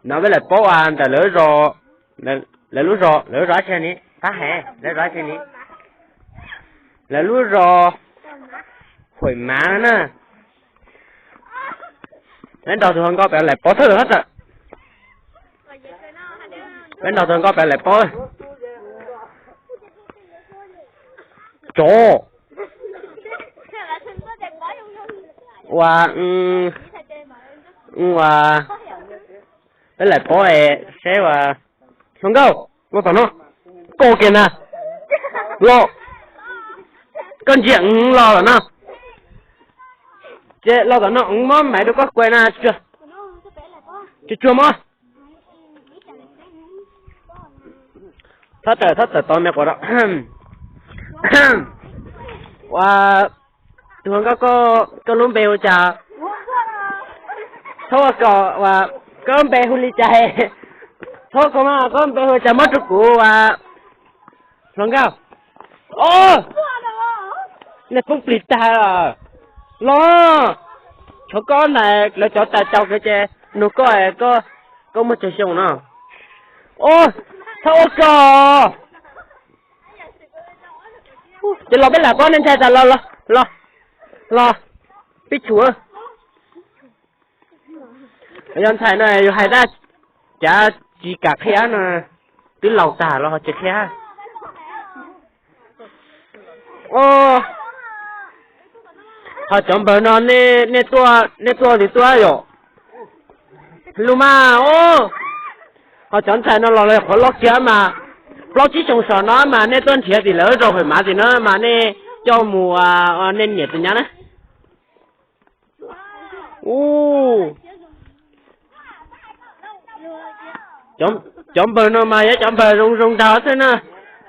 No peb lawv paub ua ntawm lawv zos, lawv lub zos, lawv lub zos dab tsi ni, pab hais lawv zos dab tsi ni, lawv lub zos Huam Mav na. Peb nrog tus hluas nkauj pem lawv paub thawj tawm, peb nrog tus hluas nkauj pem lawv paub. Tsov, ua, ua, peb lawv paub seb ua, hluas nkauj los tom no, koj kiag na, los, koj ntsia los tom no, ces los tom no muab maiv rau koj kuaim na, tsuag tsuag mog. Thov tawm, thov tawm tod me quav rau. Ua, tus hluas nkauj, koj lub npe hu cas? Txhob ua kom, ua, koj npe hu li cas? Txhob ua kom mas koj npe hu cas muab rau kuv ua. Hluas nkauj, o, nej poob plig tag los. Tshuav koj ntag, lawv cov tas caus kawg ces nug koj, koj muaj tsawg xyoo no? O, txhob ua kom. Ces los peb lam paub nej ntshai tas los, los, los, peb tshua. Yog ntxhais no yus hais dab cav tsis kam qhia no, twb laus tag los ho tsis qhia. Ho cov npawg no nej tuaj, nej tuaj li tuaj yom? Lus mas, o, ho cov ntxhais no los lawv qhuav loj kiag mas, plaub tsib xyoo saum no mas nej tuaj nrhiav tim lawv zos Huam Mav tim no mas nej coj mus, nej niam tus nyab na. U, cov npawg no mas yog cov npawg zoo zoo nraug xwb na.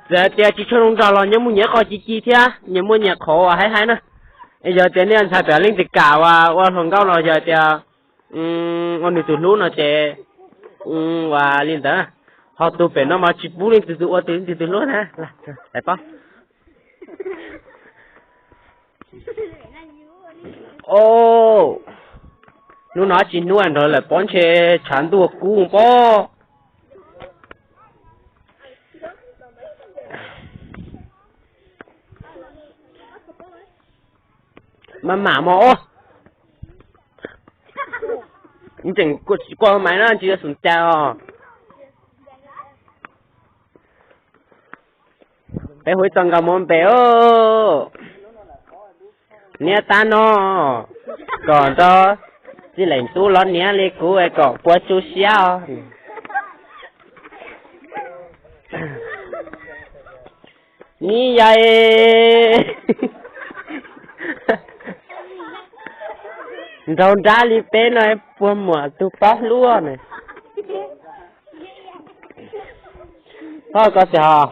Txawm tias tsis tshua zoo nraug los nyias muaj nyias qhov ci ci thiab nyias muaj nyias qhov uas haib haib na. Yog tias nej ntxhais pem leej twg kam ua hluas nkauj los yog tias ua nws tus hlub no ces ua li ntawd. Ho tus pem no mas tsis pub leej twg tus ua leej twg tus hlub na. Paub. O, hnub no tsis hnub nrog lawm pob ntshe tshav ntuj kub pob. Maj mam mog. Tseem kua maiv no tsis yuav xum cas os. Peb hu ib txoj nkauj Hmoob npe os. Niam tab no kom nrog txiv leej tub los niam li kuv kom puas tsuj siab os. Ni yai nraug nrab li peb no puag muam tus paub hlub ne. Koj, koj xav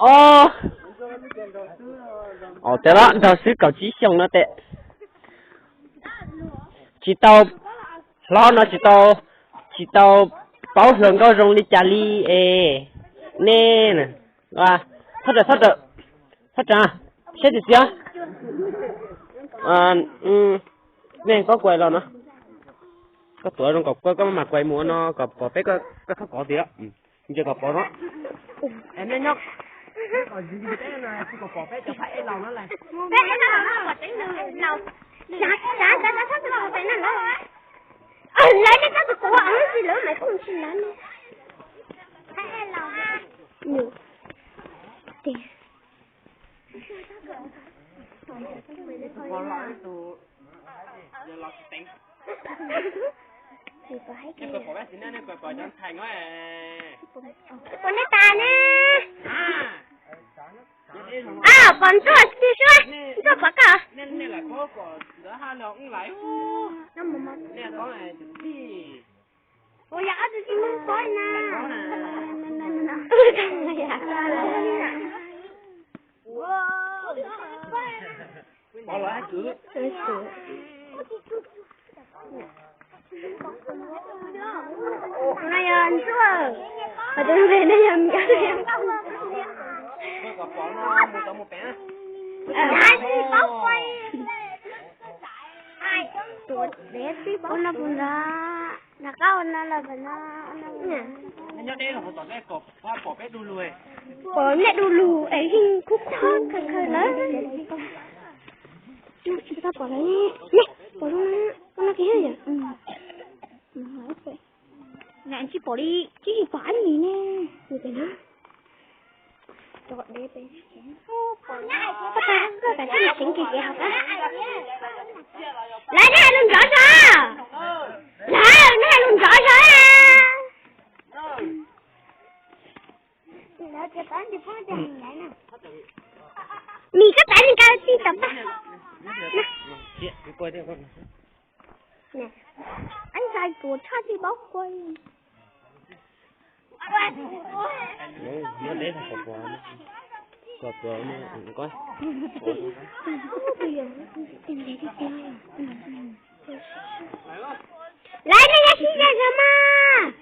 os. Os, tes los nrog xwb kaum tsib xyoo no tes tsis tau, hlob no tsis tau, tsis tau paub hluas nkauj zoo li cas li es nej, thaj ram, thaj ram, thaj ram, saib tiag tiag. Nej koj kuaim los no, koj tuav zoo kom koj maj mam kuaim mus no kom pom peb koj txhob kov tiag. Ntsia kom pom no. Nej nyob kom pom peb cov phab ej laus no lawm. Lawv nej tab tus kuv ib txhis lawv mas kuj tsis lawv ne. Pom nej tas ne. Pom ntsuag tsis suab, ntsuag pom koj. Ua yog ob tug tsis muaj poj na. No yog ntsuag, ho tus npe no yog miv. Tab sis paub poj. Ua no puas nrog, nrog qab ua no los puas nrog? Nyob deb los tom nej pom, pom peb du lug, pom nej du lug es yeej khub khub khaws khaws lawm. Tsis tau pom lawm ne, pom zoo na, ua no kiag yom. Tsis pom li, tsis pom ab li ne. Koj tas koj tas tib seev kiag ces hauv qab. Lawv nej hais lus nrov zog, lawv nej hais lus nrov zog. Mis koj tas li ka tij tom paj. Ab ntxhais ruam tshaj tib paub kua. Lawv nej nyob sib ze zog mas.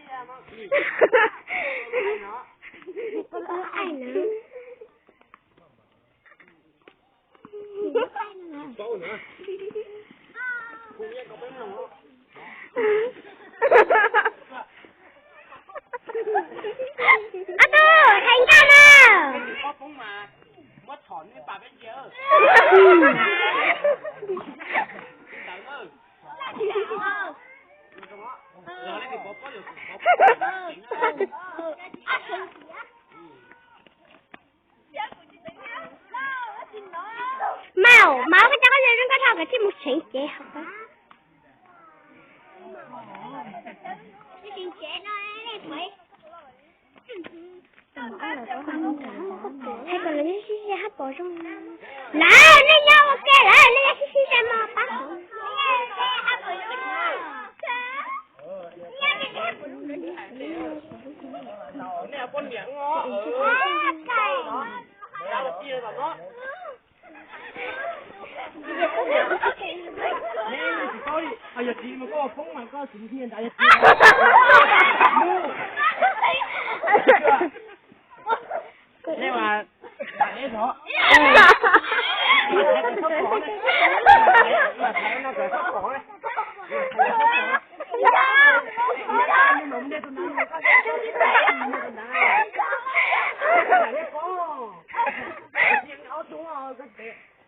Ob tug hais nkauj na. Mau, mau koj cov koj zoo nkauj dhau koj thiaj mus tsev cev hauv qab. Hais kom lawv nyob sib ze hab pom zoo. Lawv nej nyob ua ke lawm nej nyob sib sib ze mas pab. Yog txiv mas koj ua poob mas koj txiv ntiag nrad yog txiv. Nej mas,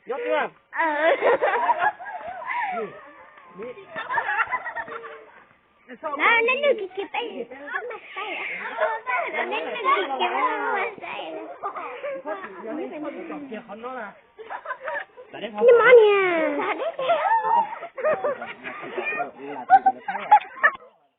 nyob twg? Lawv nej nug kiag kiag peb, nej nug kiag peb mas saib. Nws mov niag.